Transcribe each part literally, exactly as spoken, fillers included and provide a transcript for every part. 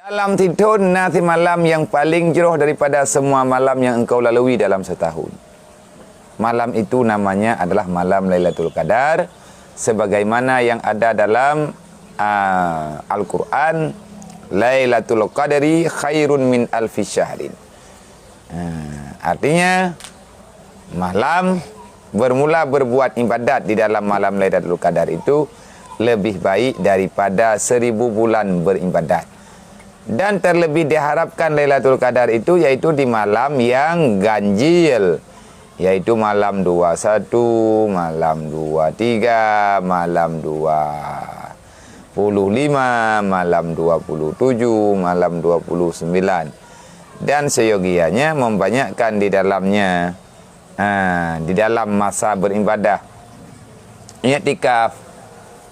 Malam sithon na simalam yang paling jroh daripada semua malam yang engkau lalui dalam setahun. Malam itu namanya adalah malam Lailatul Qadar, sebagaimana yang ada dalam, ah, Al-Quran, "Lailatul Qadri khairun min alfi syahrin." Ah, artinya, malam bermula berbuat ibadat di dalam malam Lailatul Qadar itu lebih baik daripada seribu bulan beribadat. Dan terlebih diharapkan Lailatul Qadar itu yaitu di malam yang ganjil, yaitu malam dua satu, malam dua tiga, malam dua puluh lima, malam dua puluh tujuh, malam dua puluh sembilan. Dan seyogianya membanyakkan di dalamnya, ha, di dalam masa beribadah, iktikaf,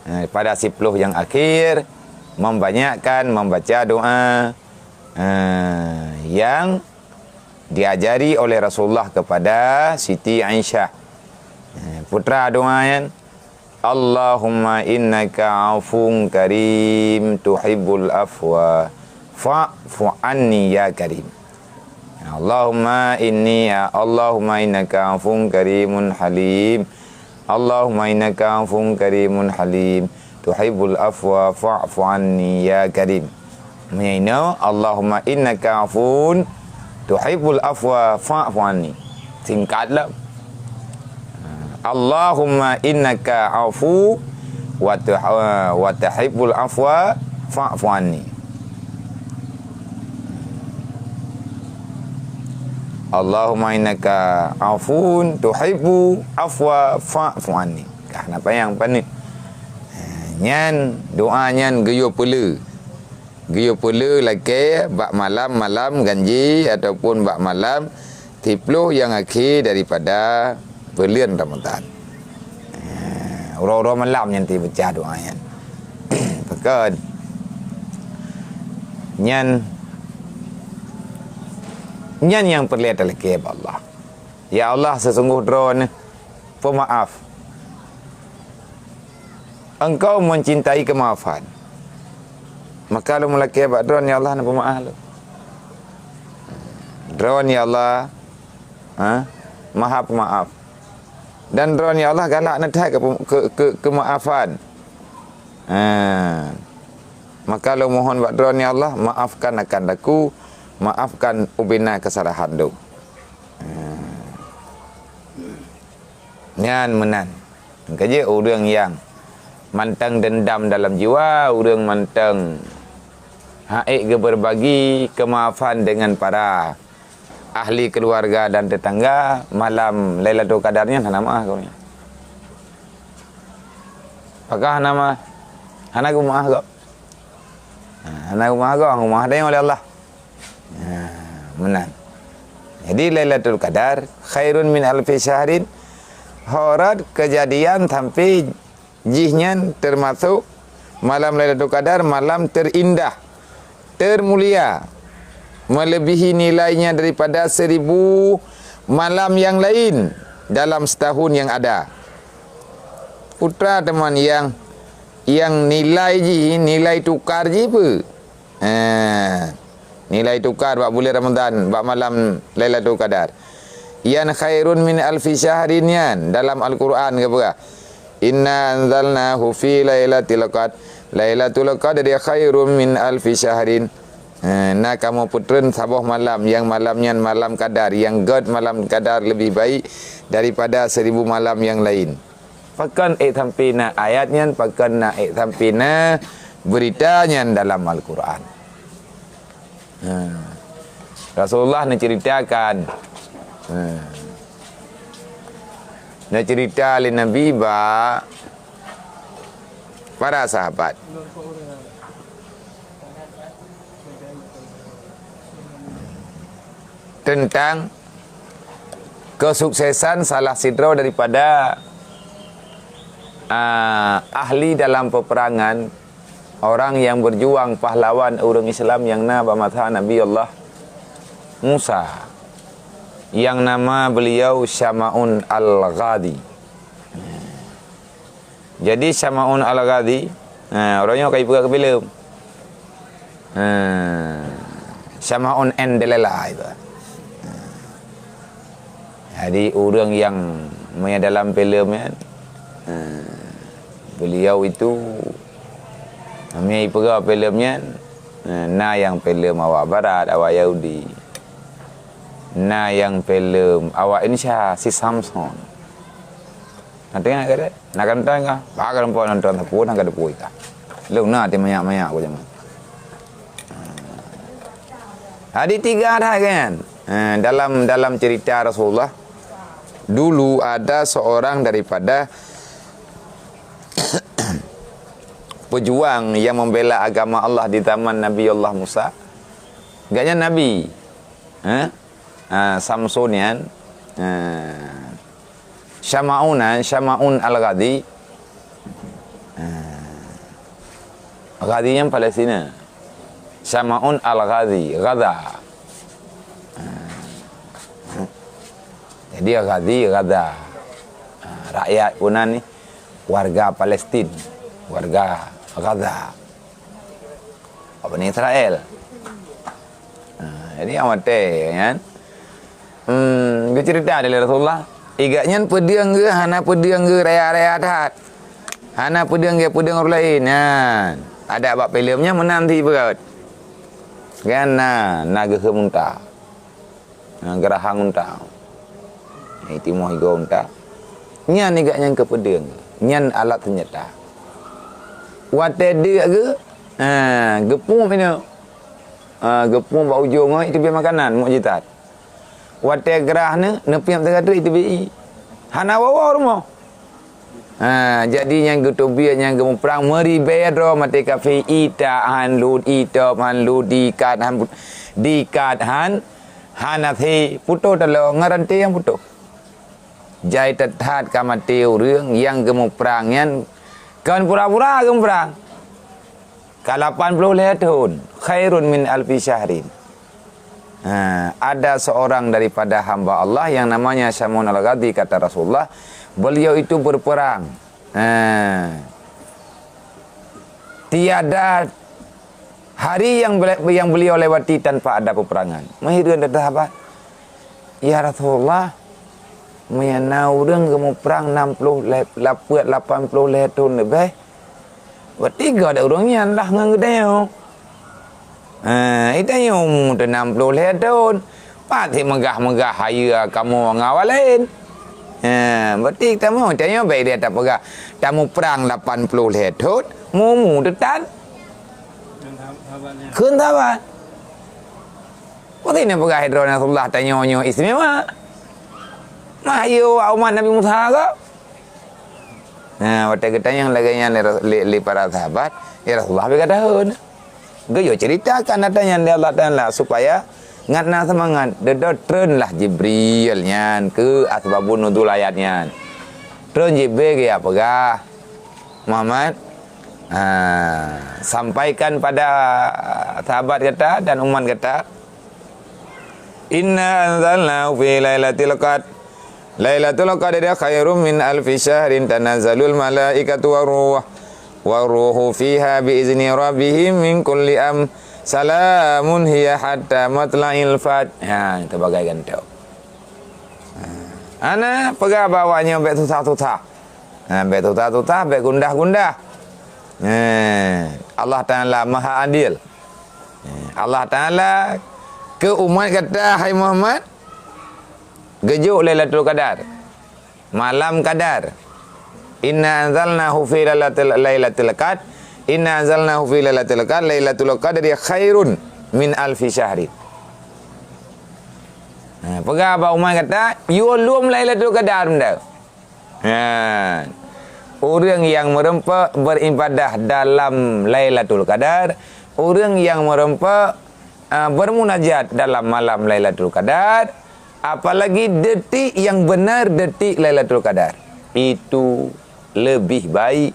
ha, pada siploh yang akhir, membanyakkan membaca doa, ha, yang diajari oleh Rasulullah kepada Siti Aisyah. Ha, putra doa nyan, "Allahumma innaka afuwun karim tuhibbul afwa fa'fu anni ya karim." Allahumma inni, Allahumma innaka afuwun karimun halim. Allahumma innaka afuwun karimun halim. Tuhibbul afwa fa'fu anni ya karim. Meunyoe inoe, "Allahumma innaka afuwun tuhibbul afwa fa'fu anni." Singkat lah. "Allahumma innaka afu wa tuh-, wa tuhibbul afwa fa'fu anni." "Allahumma innaka afuwun tuhibbu afwa fa'fu anni." Kah na panyang paneuk. Nyan doa nyan geuyue peule. Geuyue peule lakée bak malam-malam ganji ataupun bak malam siploh nyang akhé daripada buleuen Ramadhan. Eh, uroe-uroe malam nyan teubaca doa nyan. Pakon? Nyan, nyan nyang peureulée talakée bak Allah. Ya Allah, sesungguh droeneuh peumaaf. Engkau mencintai kemaafan. Maka lôn meulakée bak Droeneuh, ya Allah, neupeumaaf lôn. Droeneuh, ya Allah, ha, Maha Peumaaf. Dan Droeneuh, ya Allah, galak neuthat keu, keu, keu, keumaafan. Ha. Maka lôn mohon bak Droeneuh, ya Allah, maafkan akan laku, maafkan ubena keusalahan lôn. Ha. Nyan meunan. Ka jeuet ureuëng nyang mantong dendam dalam jiwa, ureuëng mantong hana ék geubeurbagi keumaafan deungon para ahli keuluwarga dan teutangga, malam Lailatul Qadar nyan hana meuáh gobnyan. Pakon hana meuáh? Hana geumeuáh gob. Ha, hana geumeuáh gob, geumeuáh dayong lé Allah. Ha, meunan. Jadi, Lailatul Qadar khairun min alfi syahrin, horot keujadian sampai jih nyan teumasok malam Lailatul Qadar, malam teurindah, teumulia, meuleubèhi nilainya daripada seribu malam nyang laén dalam setahun nyang ada. Putra teuma nyang, nyang nilai jih, nilai tukar jih peue? Ha, nilai tukar bak buleuen Ramadhan, bak malam Lailatul Qadar. Nyan khairun min alfi syahrin nyan dalam Al-Qur'an geupeugah, "Inna anzalnahu fi lailatul qad-, Lailatul Qadri khairum min alfi syahrin." Ha, na kamoe peutreun saboh malam, nyang malam nyan malam Qadar, nyang gét malam Qadar leubeh baik daripada seribu malam nyang laén. Pakon ék sampai na ayat nyan, pakon na ék sampai na beurita nyan dalam Al-Qur'an. Ha. Rasulullah neuceuritakan. Ha. Neuceurita lé Nabi bak para sahabat. Teuntang kesuksesan salah sidroe daripada, ah, ahli dalam peperangan, orang yang berjuang, pahlawan ureuëng Islam nyang na bak masa Nabi Allah Musa, nyang nama beliau Syama'un Al-Ghadhi. Jadi, Syama'un Al-Ghadhi, ha, uroe nyoe ka jipeugah keu filem. Ha, Syama'un N Delilah itu. Jadi, ureuëng nyang meudalam filem nyan, eh, beliau itu, meunyoe peugah filem nyan, eh, na nyang filem awak barat, awak Yahudi. Na nyang filem awak Indonesia, si Samson. Na teuingat ka deh? Na ka nonton ka? Bah ka nonton, nonton sapeue, na ka teupeu ka. Lôn na até manyak-manyak ku jameun. Jadi tiga dah kan? Eh, dalam, dalam cerita Rasulullah, dulu ada seorang daripada pejuang yang membela agama Allah di zaman Nabi Allah Musa. Gaknyan nabi. Eh? Ah, Samson nyan, ah, Syama'un nyan, Syama'un Al-Ghazi. Ah, Ghazi nyan Palestina. Syama'un Al-Ghazi, Gaza. Ah, jadi Ghazi, Gaza. Ah, rakyat pun ni warga Palestin, warga Gaza. Bani Israel. Ha, jadi awak watée nyan, hmm, geucerita lé Rasulullah, igak nyan peudeueng geuh hana peudeueng geuh raya-raya that. Hana peudeueng geuh peudeueng ureuëng laén. Nyan, adak bak filem nyan meunan si beurot. Kan na, na geuh unta. Ha, geurahang unta. Itimoh igoe unta. Nyan igak nyan keu peudeueng. Nyan alat seunjata. Watée deuk geuh, ha, geupeuet inoe. Ha, geupeuet bak ujong ngon iteubiet makanan, mukjizat. Watée grah nyoe, neupiep teuka teuk iteubiet ié. Hana woe-woe rumoh. Ha, jadi nyang geuteubiet, nyang geumuprang meuribée droe maté kafé, itak han lut, itop han lut, diikat han, diikat han, han até putôh taloe, ngon ranté nyang putôh. Jai that-that ka maté ureuëng nyang geumuprang nyan kon pura-pura geumuprang. Ka lapan ploh lhée thon, khairun min alfi syahrin. Ha, ada seorang daripada hamba Allah yang namanya Syama'un Al-Ghazi, kata Rasulullah, beliau itu berperang. Ha. Tiada hari yang bele-, yang beliau lewati tanpa ada peperangan. Meuhireuen sahabat, "Ya Rasulullah, meunyoe na ureuëng geumuprang nam ploh lhée, lapan ploh lhée thon leubeh, berarti geutanyoe ureuëng nyan lah ngon geutanyoe." Ha, geutanyoe umu teuh nam ploh lhée thon. Pat meugah-meugah hayeue kamoe ngon awak laén. Ha, berarti kamoe, geutanyoe bék dia tapeugah, tamuprang lapan ploh lhée thon, meu-umu teuh tan. Kheun sahabat. Berarti neupeugah droe Rasulullah tanyoe nyoe istimewa. Mah hayeue awak umat Nabi Musa kah? Nah, watée geutanyong lagée nyan lé, lé, lé para sahabat, "Ya Rasulullah, beu gata hon." Geuyue ceritakan ata nyan lé Allah Taala supaya ngat na seumangat. Dudoe treunlah Jibril nyan keu asbabun nuzul ayat nyan. Treun Jibril geuyue peugah, "Muhammad, ha, sampaikan pada sahabat gata dan umat gata, inna anzalnahu fi lailatul qadr." Lailatul Qadri khairum min alfi syahrin, tanazzalul malaikatu war ruh, war ruhu fiha bi izni rabbihim min kulli am, salamun hiya hatta matla'il fajr. Ha, itu bagai gantok. Ha. Ana peugah bak awak nyoe bék susah-susah. Ha, bék susah-susah, bék gundah-gundah. Ha, Allah Taala Maha Adil. Ha, Allah Taala keu umat gata, hai Muhammad, geujok Lailatul Qadar, malam Qadar. Inna anzalnahu fi lailatul, lailatul qad. Inna anzalnahu fi lailatul qad. Lailatul qadri khairun min alfi syahrin. Ha, peugah bak umat gata, yue lom Lailatul Qadar benda. Ha. Ureuëng nyang meureumpok beribadah dalam Lailatul Qadar, ureuëng nyang meureumpok, ah, bermunajat dalam malam Lailatul Qadar, apalagi detik yang benar detik Lailatul Qadar, itu lebih baik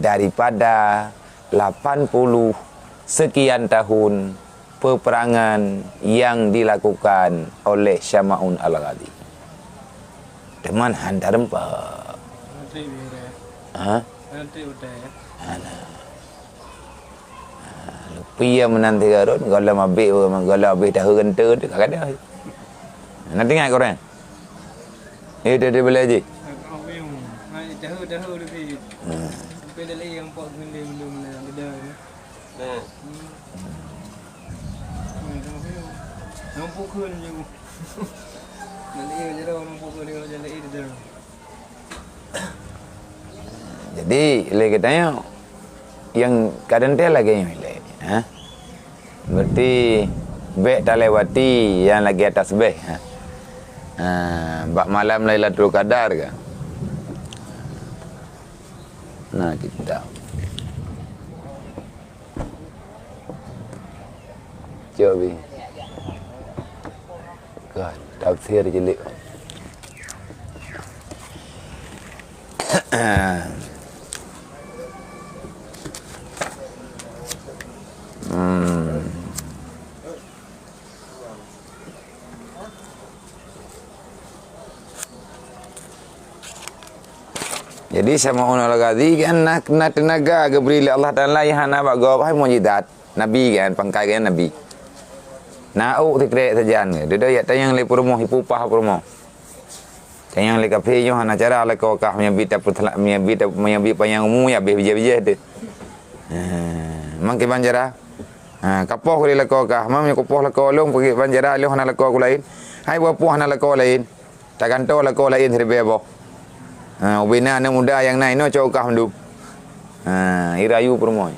daripada lapan puluh sekian tahun peperangan yang dilakukan oleh Syama'un Al-Ghazi. Teuma han tareumpok. Ha? Hana. Ha, lupa. Pie meunan tiga rot, gohlom abéh, gohlom abéh tahu genta tu, kadang. Nanti ingat korang. Eh, dia, dia boleh je. Tahu, tahu lebih. Hmm. Sampai dah lagi nampak gendeng-gendeng benda. Nah. Hmm. Hmm, tahu. Nampak kan je. Nak lagi jalan nampak kan dia jalan eh dah. Jadi, lé geutanyoe nyang kadang teuh lagée nyoe lé, ha? Berarti bék talewati nyang lagée tasbih, ha? Ha, bak malam Lailatul Qadar ka. Nah, kita. Cok bi. Kan, tafsir jilid. Hmm. Jadi, Sama'un Al-Ghazali kan na, na teunaga geubri lé Allah Taala nyang hana bak gob, hai mukjizat. Nabi kan, pangkai kan Nabi. Na ôk sikrek sajan, dudoe jak tanyong lé peurumoh, ipupah peurumoh. Tanyong lé kafé nyoe hana cara lakoe kah, meunyoe bi tapeuteula-, meunyoe bi ta-, meunyoe bi panyang umu, ya abéh bijéh-bijéh teuh. Ha, mang kiban cara? Ha, kapoh keu lé lakoe kah, mang meunyoe kupoh lakoe lôn, peukiban cara lôn hana lakoe ku laén. Hai buah puih hana lakoe laén. Tagantoe lakoe laén siribée boh. Ha, ubena aneuk muda nyang na inoe cok kah mandum. Ha, irayu peurumoh.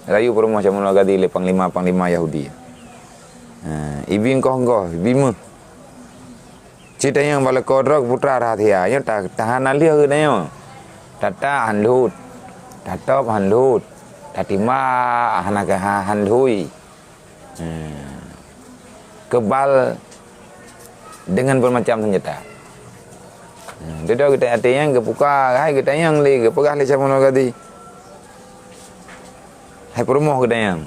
Rayu peurumoh Sama'un Al-Ghazali lé panglima-panglima Yahudi. Ha, ibi engkoh-engkoh, ibi méuh. Cit tanyong bak lakoe droe putra rahasia. Nyoe ta-, tahan aleuh geutanyoe. Tata han lhut. Tatop han lhut. Tatimba hana ka ha-, han lhut. Hmm. Kebal dengan bermacam senjata. Hmm. Dudoe geutanyoe até nyan geupuka, hai geutanyong lé, geupeugah lé Sama'un Al-Ghazali. Hai peurumoh geutanyong.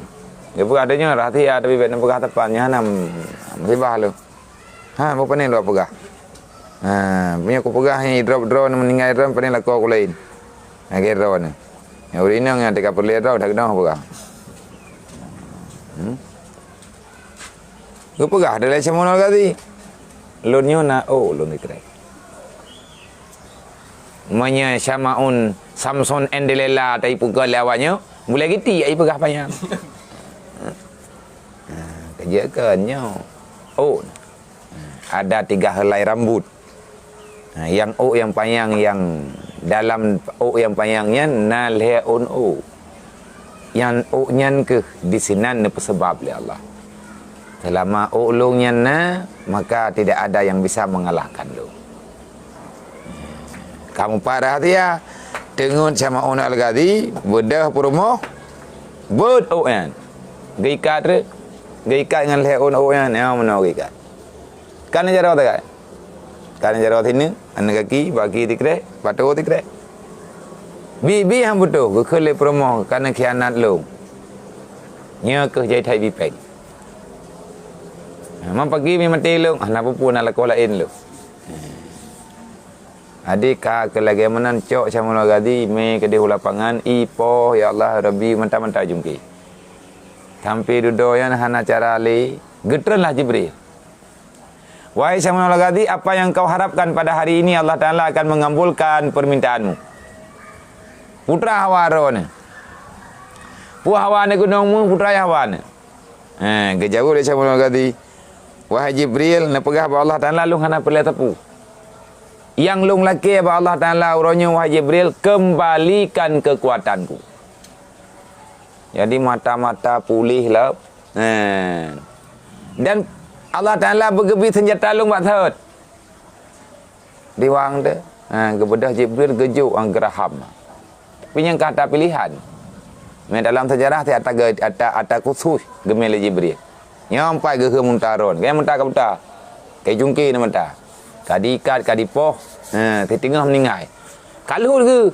Geupeugah tanyoe rahasia, tapi bék neupeugah teupeu nyan hana musibah lom. Ha, beu pane lôn peugah. Ha, meunyoe kupeugah nyan idrop droe, meuninggai droe, pane lakoe ku laén. Lagée droe nyoe. Nyang ureueng inong nyang teuka peureulée droe, dak keunoe peugah. Hmm? Geupeugah lé Sama'un Al-Ghazali, "Lôn nyoe na ôk lôn ikrek." Meunyoe Sama'un Samson Endelela taipeugah lé awak nyoe, bulée giti ai peugah panyang. Ha, keujeuet keu nyoe ôk. Ada tiga helai rambut. Ha, nyang ôk nyang panyang, nyang dalam ôk nyang panyang nyan na lhée ôn ôk. Nyang ôk nyan keuh disinan neupeuseubab lé Allah. Seulama ôk lôn nyan na, maka tidak ada yang bisa mengalahkan lôn. Kamu pat rahasia, teungeut Sama'un Al-Ghazali, beudôh peurumoh, beuet ôk nyan. Geuikat rot, geuikat ngon lhée ôn ôk nyan, nyang meunoe geuikat. Kan jaroe tagai. Kan jaroe sineuk, aneuk gaki, baki tikrek, pato tikrek. Bi-bi han beutôi, geukheun lé peurumoh, kana khianat lôn. Nyoe keuh jai that bi péng. Ha, man pagi mi maté lôn, hana peue-peue na lakoe laén lôn. Adik ka keu lagée meunan cok Sama'un Al-Ghazali, mé keudeh u lapangan, ipoh, ya Allah, Rabbi, mata-mata jungke. Sampai dudoe nyan hana cara lé, geutreun lah Jibril. Wahai Sama'un Al-Ghazali, apa yang kau harapkan pada hari ini, Allah Taala akan mengabulkan permintaanmu. Putra hawa droeneuh. Peue hawa aneuk gunong mu, putra hawa nyoe. Ha, geujaweueb lé Sama'un Al-Ghazali, "Wahai Jibril, neupeugah bak Allah Taala lôn hana peureulée teupeu. Nyang lôn lakée bak Allah Taala uroe nyoe, wahai Jibril, kembalikan kekuatanku." Jadi mata-mata puléh lom. Ha. Dan Allah Taala beugeubri seunjata lôn bak thot. Di wang teuh, ha, geubeudôh Jibril geujok ngon geuraham. Tapi nyang ka ata pilihan. Mé dalam seujarah teuh ata ge-, ata, ata khusus geumé lé Jibril. Nyoe pat geuheuem unta droe. Ka nyang meuta ka buta. Ka jungke na meuta. Ka diikat, ka dipoh. Ha, siteungoh meuninggai. Ka lheueh geuh.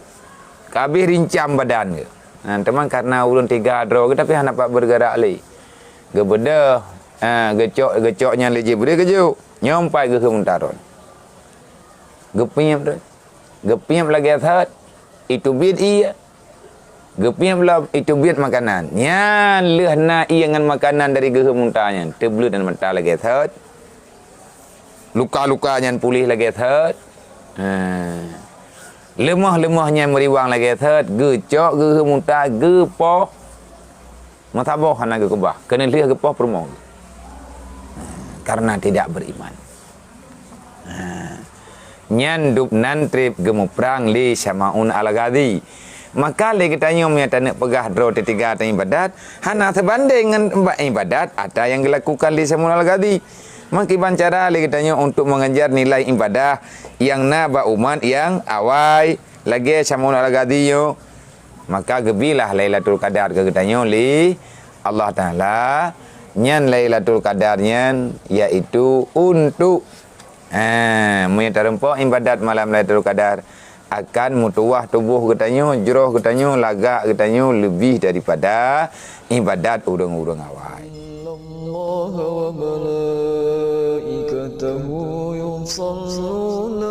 Ka abéh rincam badan geuh. Ha, teuma kareuna ureuëng teuga droe geuh tapi hana pat beugerak lé. Geubeudôh, ha, geucok, geucok nyan lé Jibril geujok. Nyoe pat geuheuem unta droe. Geupiep tu. Geupiep lagée that, iteubiet ié. Geupiep lom, iteubiet makanan. Nyan lheueh na ié ngon makanan dari geuheuem unta nyan, teubleuet ngon mata lagée thot. Luka-luka nyan puléh lagée thot. Ha. Leumoh-leumoh nyan meuriwang lagée thot, geucok geuheuem unta, geupoh. Meusaboh hana geukeubah, keuneuk lheueh geupoh peurumoh. Karena tidak beriman. Ha. Nyan dub nan treb geumuprang lé Syamaun Al-Ghazi. Maka lé geutanyoe meunyoe taneuk peugah droe teuga-teuga iébadat, hana seubandéng ngon bak iébadat ata nyang geulakukan lé Syamaun Al-Ghazi. Meukiban cara lé geutanyoe untuk mengejar nilai iébadat nyang na bak umat nyang awai lagée Syamaun Al-Ghazi nyoe. Maka geubilah Lailatul Qadar keu geutanyoe lé Allah Taala. Nyan Lailatul Qadar nyan yaitu untuk, ha, meunyoe tareumpok iébadat malam Lailatul Qadar akan meutuwah tuboh geutanyoe, jroh geutanyoe, lagak geutanyoe leubeh daripada iébadat ureuëng-ureuëng awai. إن الله وملائكته يصلون